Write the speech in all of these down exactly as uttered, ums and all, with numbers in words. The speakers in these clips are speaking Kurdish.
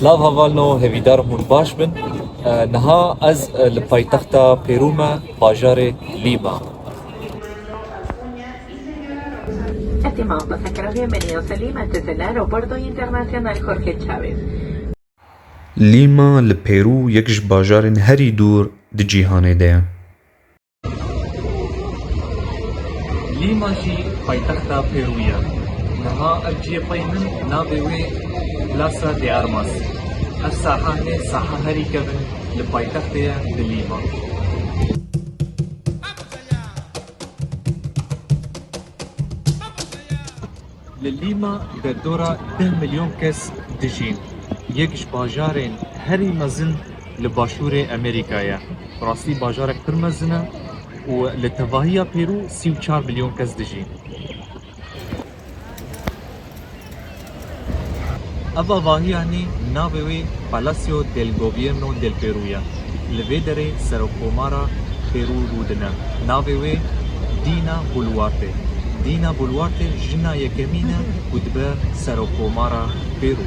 Lav hevalno, hêvîdar im hûn baş bin. E, niha ez, e, li paytexta Pêrû me, bajarê Lîma. Estimados pasajeros, bienvenidos a Lima desde el Aeropuerto Internacional Jorge Chávez. Lîma li Pêrû yek ji bajarên herî dûr di cîhanê de ye. Lîma jî paytexta Pêrû ye. Niha ev cihê pey min navê wê Plaza de Armas. Ev saha hê saha herî kevin li paytextê ye di Lîma. Li Lîma derdora deh milyon kes dijîn. Yek ji bajarên herî mezin li başûrê Amerîka ye. Bi rastî bajarek pir mezin e û li tevahiya Pêrû sî û çar milyon kes dijîn. Ev avahiya nî navê wê Palacio del Gobierno del Perú ye. Li vê derê serokkomara Perû rûdine. Navê wê Dina Boluarte. Dina Boluarte jina yekemîn e ku dibe serokkomara Perû.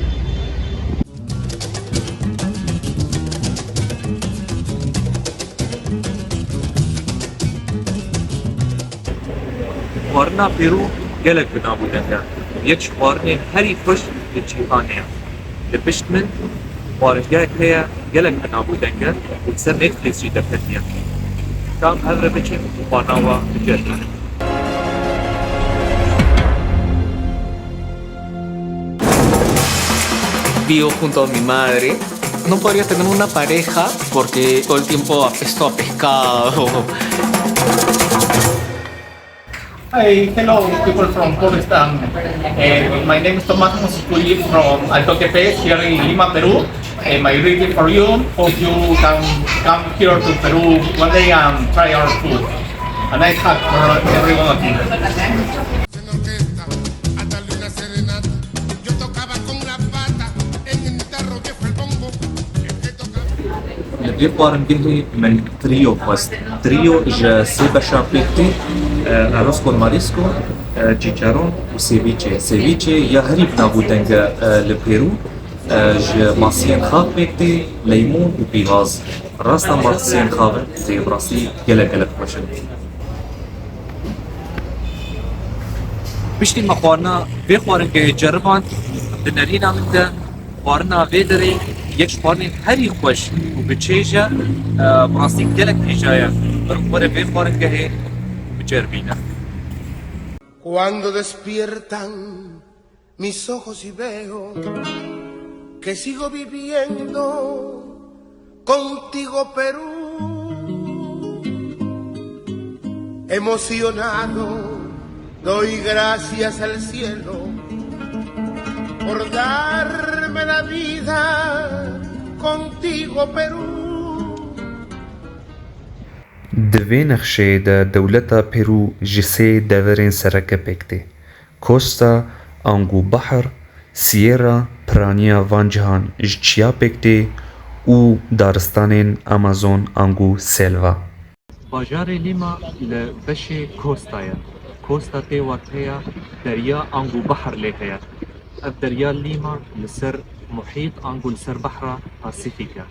Xwarina Pêrû gelek bi nav û deng e. Yek ji xwarinên herî xweş li cîhanê ye. Li pişt min xwaringehek heye, gelek bi nav û deng e û li ser Netflix jî derketiye. Kam hev re biçin û xwarina wa biceribînin. Vivo junto a mi madre. No podría tener una pareja porque todo el tiempo apesto a pescado. Hi, hello, people from Kurdistan. Uh, my name is Tomás Mosiculi from Alto Quepes, here in Lima, Peru. Uh, my greeting for you. Hope you can come here to Peru one day and try our food. A nice hug for every one of you. Li vê xwaringehê min trio xwest. Trio ji sê beşa pêk tê, e, arroz con marisco, e, chicharrón û ceviche. Ceviche ya herî bi nav û deng e, e, li Pêrû, e, ji masiyên xav pêk tê, leymûn û pîvaz. Rasta masiyên xav in, tê bi rastî gelek gelek xweş in. Piştî me xwarina vê xwaringehê ceriband, di nerîna min de xwarina vê derê yek ji xwarinên herî xweş û bi çêj e, e, bi rastî gelek hêja ye. Mirof were vê xwaringehê biceribîne. Cuando despiertan mis ojos y veo que sigo viviendo contigo, Perú. Emocionado, doy gracias al cielo por darme la vida contigo, Perú. Di vê nexşeyê de dewleta Perû ji sê deverên sereke pêk tê. Costa, ango behr, Sierra, piraniya van cihan ji çiya pêk tê û daristanên Amazon ango selva. Bajarê Lîma li beşê Costa ye. Costa tê wateya derya ango behr lê heye. Ev derya Lîma li ser muhît ango li ser behra Pasîfîk e.